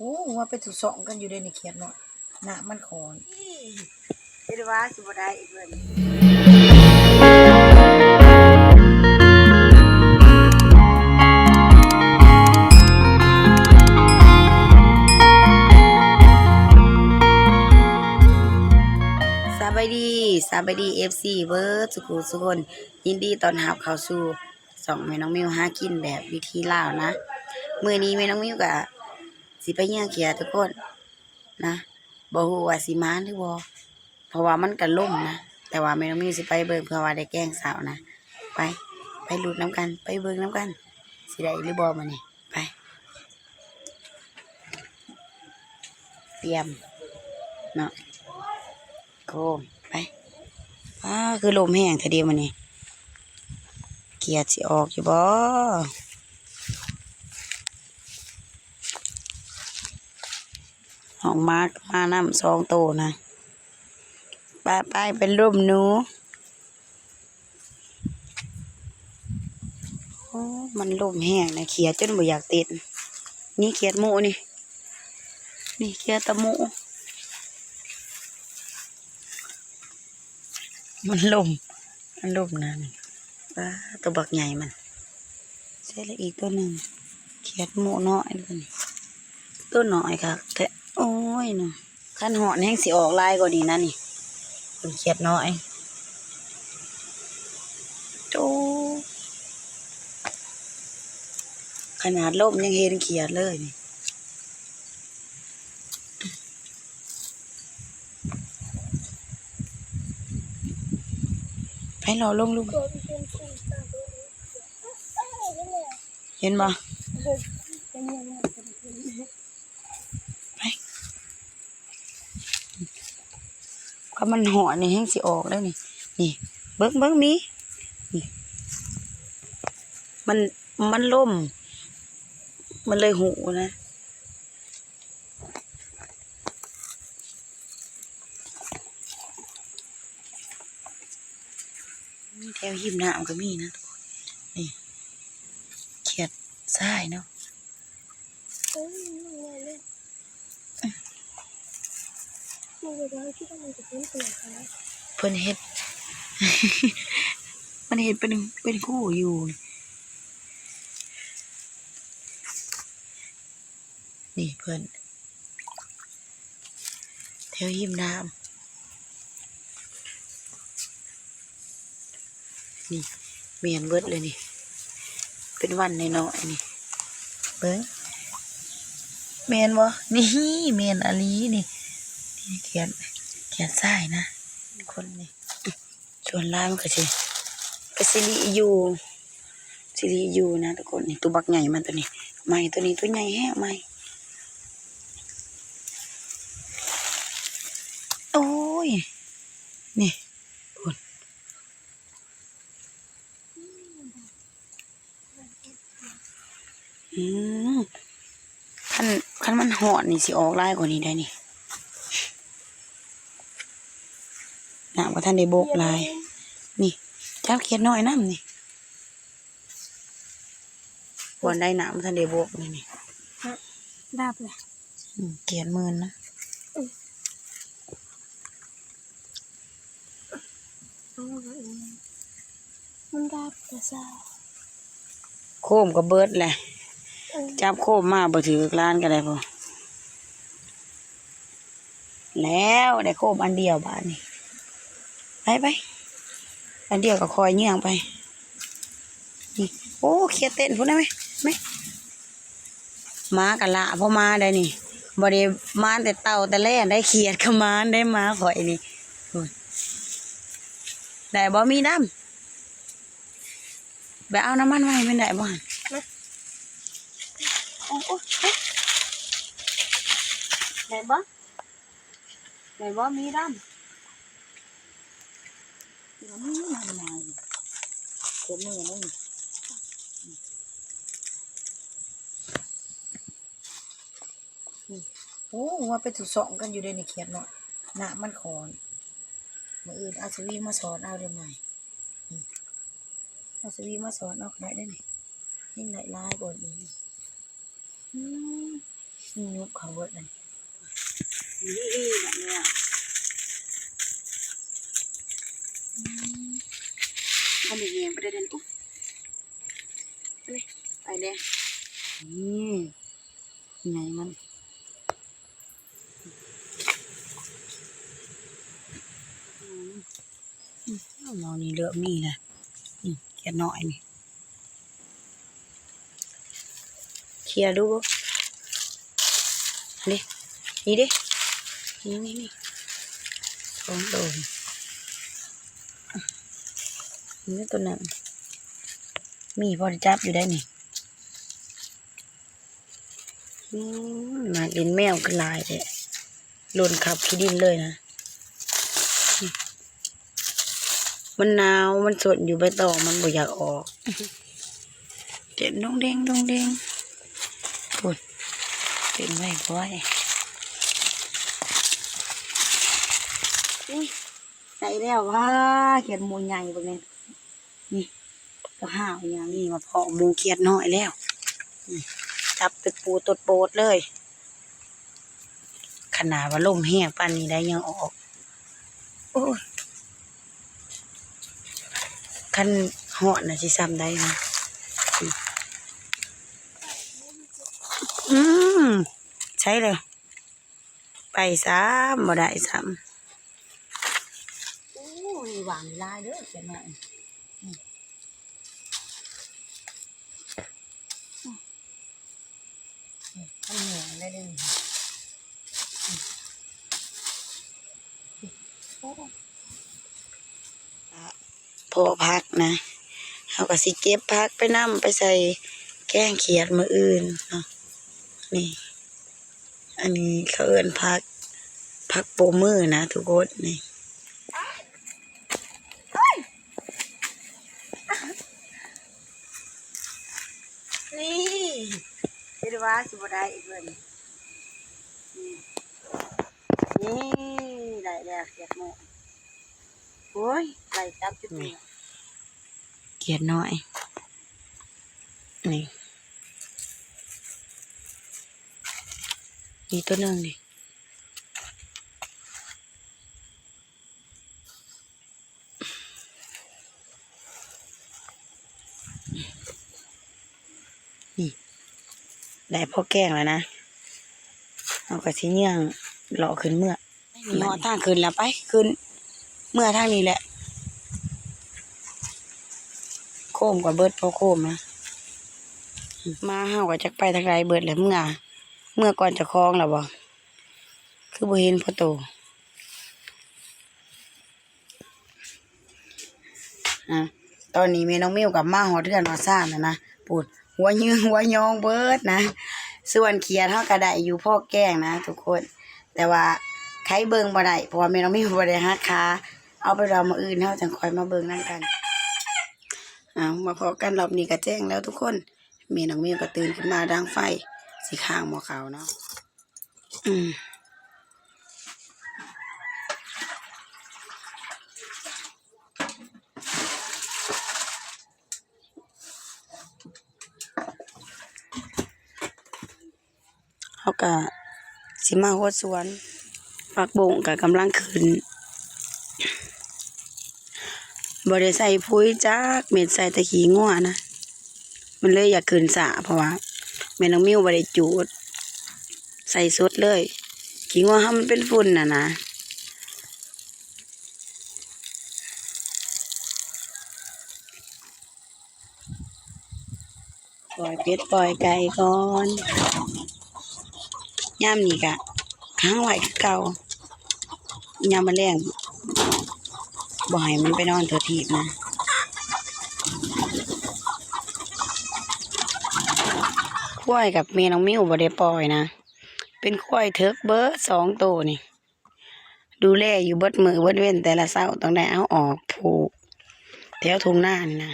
ໂອ້ ວ່າໄປທຸກຊ່ອງກັນຢູ່ເດ້ນີ້ ຂຽດເນາະ ນ້ຳມັນຂອນ ເຮັດວ່າຊິບໍ່ໄດ້ອີກເບິ່ງ. ສະບາຍດີ ສະບາຍດີ ເອັຟຊີ ເບິດສູ່ຜູ້ສູ່ຄົນ ຍິນດີຕ້ອນຮັບເຂົ້າສູ່ຊ່ອງແມ່ນ້ອງມິວຫາກິນແບບວິຖີລາວນະ. ມື້ນີ້ແມ່ນ້ອງມິວກະຊິໄປເຫຍື່ອຂຽດທຸກຄົນນະ ບໍ່ຮູ້ວ່າຊິມານຫຼືບໍ່ ເພາະວ່າມັນກະລົມນະ ແຕ່ວ່າແມ່ນ້ອງມິວຊິໄປເບິ່ງ ເພື່ອວ່າໄດ້ແກງເຊົ້ານະ. ໄປ ໄປລຸ້ນນຳກັນ ໄປເບິ່ງນຳກັນ ຊິໄດ້ຫຼືບໍ່ມື້ນີ້. ໄປ ຕຽມເນາະ ໂກນ ໄປ. ອ້າ ຄືລົມແຮງແທ້ເດມື້ນີ້ ຂຽດຊິອອກຢູ່ບໍ່? ອອກມາ ມານຳສອງໂຕນະ. ໄປ ໄປ ໄປລົມໜູ. ໂອ້ ມັນລົມແຮງນະ ຂຽດຈົນບໍ່ຢາກເຕັ້ນ. ນີ້ຂຽດໝູ່ນີ້ ນີ້ຂຽດຕະໝູ່ ມັນລົມ ມັນລົມນະ. ປ້າ ໂຕບັກໃຫຍ່ມັນ ໃສ່ລະອີກໂຕໜຶ່ງ ຂຽດໝູ່ນ້ອຍ ໂຕນ້ອຍຄັກແທ້. ໂອ້ຍເນາະ ຄັນຮ້ອນແຮງຊິອອກຫຼາຍກວ່ານີ້ນະນີ້ ເປັນຂຽດນ້ອຍ. ໂອ້ ຂະໜາດລົມຍັງເຫັນຂຽດເລີຍນີ້. ໄປເລາະລົງ ເຫັນບໍ່? ໄປ ຄັນມັນຮ້ອນນີ້ແຮງຊິອອກເດ້ນີ້. ນີ້ ເບິ່ງ ເບິ່ງ ມີ ນີ້ ມັນ ມັນລົມ ມັນເລີຍຫູນະ. ແຖວຮິມນ້ຳກໍມີນະ ນີ້ ຂຽດຊາຍເນາະ. ເພິ່ນເຮັດ ມັນເຮັດເປັນ ເປັນຄູຢູ່. ນີ້ເພິ່ນ ແຖວຮິມນ້ຳ ນີ້ ແມ່ນເບິດເລີຍນີ້ ເປັນວັນນ້ອຍໆ ນີ້ ເບິ່ງ ແມ່ນບໍ່? ນີ້ ແມ່ນອີ່ຫຼີນີ້ ນີ້ຂຽດ ຂຽດຊາຍນະ ຄົນນີ້. ສ່ວນຫຼາຍມັນກໍຊິ ກໍຊິລິຢູ່ ຊິລິຢູ່ນະທຸກຄົນ. ນີ້ ໂຕບັກໃຫຍ່ມັນໂຕນີ້ ໃໝ່ ໂຕນີ້ໂຕໃຫຍ່ແຮງ ໃໝ່. ໂອ້ຍ ນີ້ພຸ້ນ. ອືມ ຄັນ ຄັນມັນຮ້ອນນີ້ຊິອອກຫຼາຍກວ່ານີ້ໄດ໋ນີ້ ນ້ຳບໍ່ທັນໄດ້ບົກຫຼາຍ. ນີ້ ຈັບຂຽດນ້ອຍນຳນີ້ ບ່ອນໃດນ້ຳບໍ່ທັນໄດ້ບົກນີ້ ນີ້ ດັບແລ້ວ. ອືມ ຂຽດໝື່ນນະ. ມັນດັບແຕ່ເຊົ້າ ໂຄມກໍເບິດແຫຼະ. ເອີ ຈັບໂຄມມາບໍ່ຖືກ ຫຼານກໍໄດ້ພຸ້ນ. ແລ້ວໄດ້ໂຄມອັນດຽວບາດນີ້ ໄປໆ ອັນດຽວກໍຄ່ອຍເຍືອງໄປ. ນີ້ ໂອ້ ຂຽດເຕັ້ນພຸ້ນນະແມ່ ແມ່. ໝາກະລະ ພໍມາໄດ້ນີ້ ບໍ່ໄດ້ມານແຕ່ເຕົ່າແຕ່ແລນໄດ້ ຂຽດກະມານໄດ້ ໝາຂ້ອຍນີ້. ໂອ້ຍ ໄດ້ບໍ່ ມີດຳ? ໄປເອົານ້ຳມັນມາໃຫ້ແມ່ນໄດ້ບໍ່ຫັ້ນ? ໂອ້ ໂອ້ ໂອ້ ໄດ້ບໍ່? ໄດ້ບໍ່ ມີດຳ? ມີດຳຫຼາຍ ເກັບມືເລີຍ. ໂອ້ ວ່າໄປທຸກຊ່ອງກັນຢູ່ເດ້ນີ້ ຂຽດເນາະ ນ້ຳມັນຂອນ. ມື້ອື່ນອາສະວີມາສອນເອົາເດ້ໃໝ່ ອາສະວີມາສອນເອົາກໍໄດ້ເດ້ນີ້ ຍັງໄດ້ຫຼາຍກວ່ານີ້. ອືມ ຍຸບເຂົ້າເບິດເລີຍ. ນີ້ ນີ້ ນີ້ ນີ້ ອືມ ມັນໄດ້ແຮງປານໃດເດ ອຸ໊ຍ ໄປເລີຍ ໄປເລີຍ. ນີ້ ໃຫຍ່ມັນ ອືມ ໝ່ອງນີ້ເລີ່ມມີແລ້ວ ນີ້ ຂຽດນ້ອຍນີ້ ເຄຍດູ ເດ້ ນີ້ເດ້ ນີ້ ນີ້ ນີ້ ສອງໂຕ ນີ້ໂຕໜຶ່ງ ມີພໍໄດ້ຈັບຢູ່ໄດ໋ນີ້. ອືມ ໝາກດິນແມວຄືຫຼາຍແທ້ ຫຼົ່ນຂັບຂີ້ດິນເລີຍນະ. ມັນໜາວ ມັນສົນຢູ່ໃບຕອງ ມັນບໍ່ຢາກອອກ ເຕັ້ນດົງເດັງ ດົງເດັງ ພຸ້ນ ເຕັ້ນໄວກວ່າໄວ. ອຸ້ຍ ໄດ້ແລ້ວຫວາ ຂຽດໝູໃຫຍ່ເບິ່ງແດ່ ນີ້ ກໍຫາວຫຍັງ ນີ້ມາພໍ້ໝູຂຽດນ້ອຍແລ້ວ ນີ້ ຈັບເປັນປູຕົດໂປດເລີຍ ຂະໜາດວ່າລົມແຮງປານນີ້ໄດ໋ຍັງອອກ ໂອ້ຍ ຄັນຮ້ອນນະຊິຊ່ຳໃດນະ ອືມ ໃສເລີຍ ໄປຊ້ຳບໍ່ໄດ້ຊ້ຳ. ໂອ້ຍ ຫວ່າງຫຼາຍເດີ ຂຽດນ້ອຍ ອືມ ອືມ ມັນແຫ້ງໄດ້ເດີ ອືມ ໂອ້ ເພາະຜັກນະ ເຮົາກໍຊິເກັບຜັກໄປນຳ ໄປໃສ່ແກງຂຽດມື້ອື່ນເນາະ ນີ້ ອັນນີ້ເຂົາເອີ້ນຜັກ ຜັກໂປມືນະທຸກຄົນ ນີ້ ນີ້ ຄິດວ່າຊິບໍ່ໄດ້ອີກເລີຍ ນີ້ ນີ້ ໄດ້ແລ້ວຂຽດນ້ອຍ ໂອ້ຍ ໄລ່ຈັບຈຸດນີ້ ຂຽດນ້ອຍ ນີ້ ນີ້ໂຕໜຶ່ງນີ້ ນີ້ ໄດ້ພໍແກງແລ້ວນະ ເຮົາກໍຊິຍ່າງເລາະຂຶ້ນເມືອ ນີ້ຮອດທາງຂຶ້ນແລ້ວ ໄປ ຂຶ້ນ ເມືອທາງນີ້ແຫຼະ ໂຄມກໍເບິດ ພໍໂຄມນະ ມາເຮົາກໍຈັກໄປທາງໃດເບິດແຫຼະ ເມືອ ເມືອກ່ອນເຈົ້າຂອງແລ້ວບໍ່ ຄືບໍ່ເຫັນພໍໂຕ. ອາ ຕອນນີ້ແມ່ນ້ອງມິວກໍມາຮອດເຮືອນຮອດຊານແລ້ວນະ ປູດ ຫົວຍືງຫົວຍອງເບິດນະ ສ່ວນຂຽດເຮົາກໍໄດ້ຢູ່ພໍແກງນະທຸກຄົນ ແຕ່ວ່າໄຂເບິ່ງບໍ່ໄດ້ ເພາະວ່າແມ່ນ້ອງມິວບໍ່ໄດ້ຫັກຂາ ເອົາເປັນວ່າມື້ອື່ນເຮົາຈັ່ງຄ່ອຍມາເບິ່ງນຳກັນ. ເອົາ ມາພໍ້ກັນລອບນີ້ກໍແຈ້ງແລ້ວທຸກຄົນ ແມ່ນ້ອງມິວກໍຕື່ນຂຶ້ນມາດັງໄຟ ຊິຄ້າງໝໍ້ເຂົ້າເນາະ. ອືມ ເຮົາກະຊິມາຮອດສວນ ຜັກບົ້ງກະກຳລັງຂຶ້ນ ບໍ່ໄດ້ໃສ່ປຸ໋ຍຈັກເມັດ ໃສ່ແຕ່ຂີ້ງົວນະ ມັນເລີຍຢາກຂຶ້ນຊ້າ ເພາະວ່າແມ່ນ້ອງມິວບໍ່ໄດ້ຈູດ ໃສ່ສົດເລີຍ ຂີ້ງົວເຮົາມັນເປັນຝຸ່ນນະນະ. ປ່ອຍເປັດປ່ອຍໄກ່ກ່ອນ ຍາມນີ້ກະຂັງໄວ້ຄືເກົ່າ ຍາມມະແລງບໍ່ໃຫ້ມັນໄປນອນທົ່ວທີບນະ. ຄວາຍກັບແມ່ນ້ອງມິວບໍ່ໄດ້ປ່ອຍນະ ເປັນຄວາຍເຖິກເບິດສອງໂຕນີ້ ດູແລຢູ່ເບິດມື້ເບິດເວັນ ແຕ່ລະເຊົ້າຕ້ອງໄດ້ເອົາອອກຜູກແຖວທົ່ງນານີ້ນະ.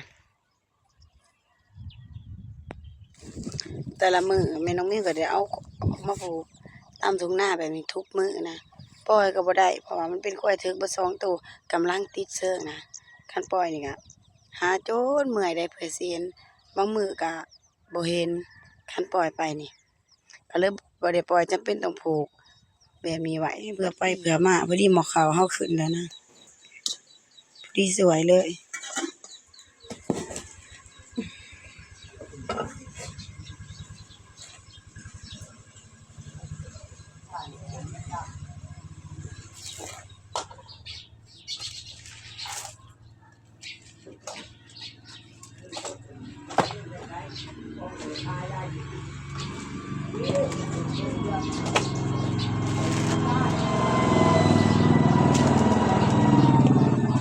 ແຕ່ລະມື້ແມ່ນ້ອງມິວກໍໄດ້ເອົາອອກມາຜູກຕາມທົ່ງນາແບບນີ້ທຸກມື້ນະ ປ່ອຍກໍບໍ່ໄດ້ ເພາະວ່າມັນເປັນຄວາຍເຖິກເບິດສອງໂຕ ກຳລັງຕິດເຊີງນະ. ຄັນປ່ອຍນີ້ກະຫາຈົນເມື່ອຍໄດ໋ ເພື່ອຊິເຫັນ ບາງມື້ກະບໍ່ເຫັນ ຄັນປ່ອຍໄປນີ້. ກໍເລີຍບໍ່ໄດ້ປ່ອຍ ຈຳເປັນຕ້ອງຜູກແບບນີ້ໄວ້ ເພື່ອໄປເພື່ອມາ. ພໍດີໝໍ້ເຂົ້າເຮົາຂຶ້ນແລ້ວນະ ພໍດີສວຍເລີຍ.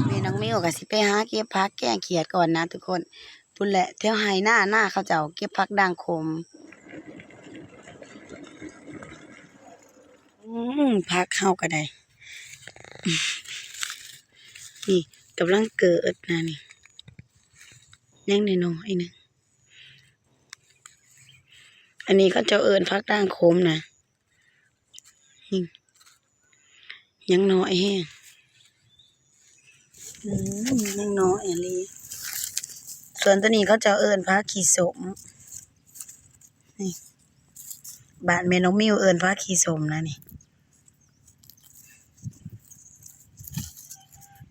ແມ່ນ້ອງມິວກໍຊິໄປຫາເກັບຜັກແກງຂຽດກ່ອນນະທຸກຄົນ. ພຸ້ນແຫຼະ ແຖວໄຮ່ນາ ນາເຂົາເຈົ້າເກັບຜັກດ່າງຂົມ. ອືມ ຜັກເຮົາກໍໄດ້ ນີ້ກຳລັງເກີດນະນີ້ ຍັງນ້ອຍໆໜຶ່ງ. ອັນນີ້ເຂົາເຈົ້າເອີ້ນຜັກດ່າງຂົມນະ ນີ້ ຍັງນ້ອຍແຮງ. ອືມ ຍັງນ້ອຍອີ່ຫຼີ. ສ່ວນໂຕນີ້ເຂົາເຈົ້າເອີ້ນຜັກຂີ້ສົ້ມ ນີ້ ບ້ານແມ່ນ້ອງມິວເອີ້ນຜັກຂີ້ສົ້ມນະນີ້.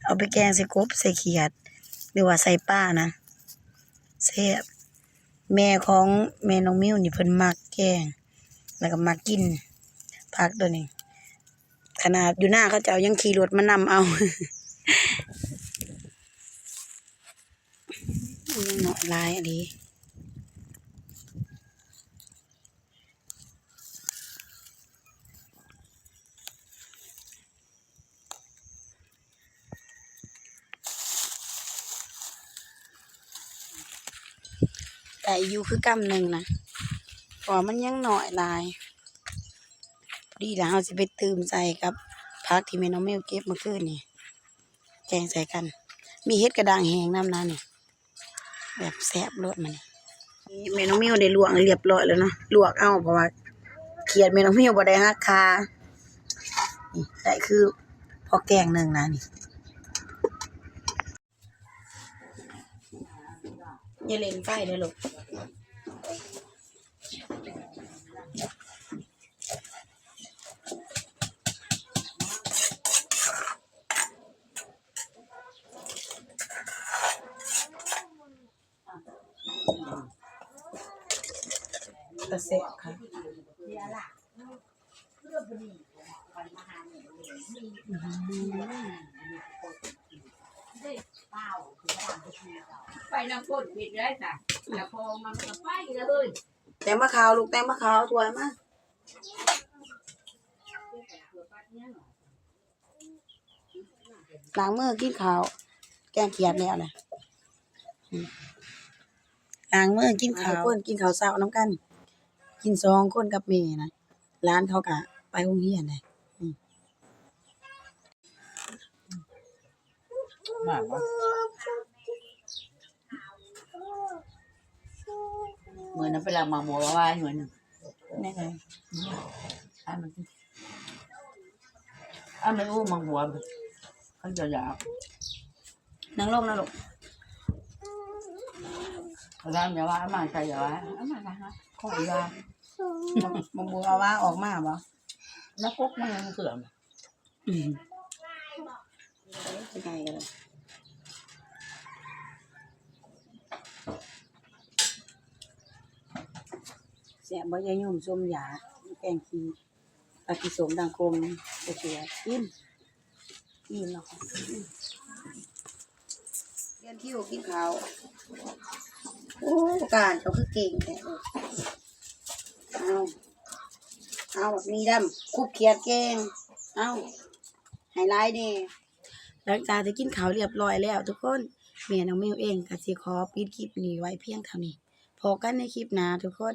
ເອົາໄປແກງໃສ່ກົບໃສ່ຂຽດ ຫຼືວ່າໃສ່ປານະ ແຊບ. ແມ່ຂອງແມ່ນ້ອງມິວນີ້ເພິ່ນມັກແກງ ແລ້ວກໍມັກກິນຜັກໂຕນີ້. ຂະໜາດຢູ່ນາເຂົາເຈົ້າຍັງຂີ່ລົດມານຳເອົາ ຍັງນ້ອຍຫຼາຍອີ່ຫຼີ. ໄດ້ຢູ່ຄືກຳໜຶ່ງນະ ເພາະວ່າມັນຍັງນ້ອຍຫຼາຍ. ພໍດີລະ ເຮົາຊິໄປຕື່ມໃສ່ກັບຜັກທີ່ແມ່ນ້ອງມິວເກັບເມື່ອຄືນນີ້ ແກງໃສ່ກັນ. ມີເຫັດກະດ້າງແຫ້ງນຳນະນີ້ ແບບແຊບໂລດ. ມານີ້ ນີ້ແມ່ນ້ອງມິວໄດ້ລວກໃຫ້ລຽບຮ້ອຍແລ້ວເນາະ ລວກເອົາ ເພາະວ່າຂຽດແມ່ນ້ອງມິວບໍ່ໄດ້ຫັກຄາ. ນີ້ໄດ້ຄືພໍແກງໜຶ່ງນະນີ້. ຢ່າເລັ່ງໄຟເດີລູກ. ຕາແຊບຄັກ. ໄປນຳຄົນເຮັດໄດ້ຊະ ລະພໍມັນກໍໄປເລີຍ. ແຕງໝາກຂາວລູກ ແຕງໝາກຂາວ ເອົາຖ້ວຍມາ. ລ້າງມືກິນເຂົ້າ ແກງຂຽດແລ້ວນະ ລ້າງມືກິນເຂົ້າ. ມາທຸກຄົນ ກິນເຂົ້າເຊົ້ານຳກັນ ກິນສອງຄົນກັບແມ່ນະ ຫຼານເຂົາກະໄປໂຮງຮຽນແລ້ວ. ມາບໍ່? ມື້ນັ້ນໄປລັກໝາກບົວມາຫວາຍໜ່ວຍໜຶ່ງ. ແມ່ນຫຍັງ? ອັນມັນ ອັນມັນ ໂອ້ ໝາກບົວ ຄັນຈະຢາກ. ນັ່ງລົງນະລູກ. ຖາມຢ່າວ່າ ເອົາມາໃສ່ ຢ່າວ່າ ເອົາມາໃສ່ຫາ ຂໍຢ່າ. ໝາກບົວເອົາວ່າອອກມາບໍ່? ແລ້ວກົກມັນຍັງເຂື່ອມ. ອືມ ຊິໄດ້ກໍໄດ້. ແຊບບໍ່ ຍາຍຍົມສົ້ມຢາ ແກງຂີ້ ປາຂີ້ສົ້ມດັ່ງກົມ ບໍ່ເຊື່ອ ກິນ. ອີ່ມແລ້ວ ລຽນຄິວກິນເຂົ້າ. ໂອ້ ການເຈົ້າຄືເກັ່ງແທ້. ເອົາ ເອົາບັກໝີ່ດຳ ຄຸບຂຽດແກງ ເອົາ ໃຫ້ຫຼາຍແດ່. ຫຼັງຈາກທີ່ກິນເຂົ້າລຽບຮ້ອຍແລ້ວທຸກຄົນ ແມ່ນ້ອງມິວເອງກໍຊິຂໍປິດຄລິບນີ້ໄວ້ພຽງເທົ່ານີ້. ພໍ້ກັນໃນຄລິບໜ້າທຸກຄົນ.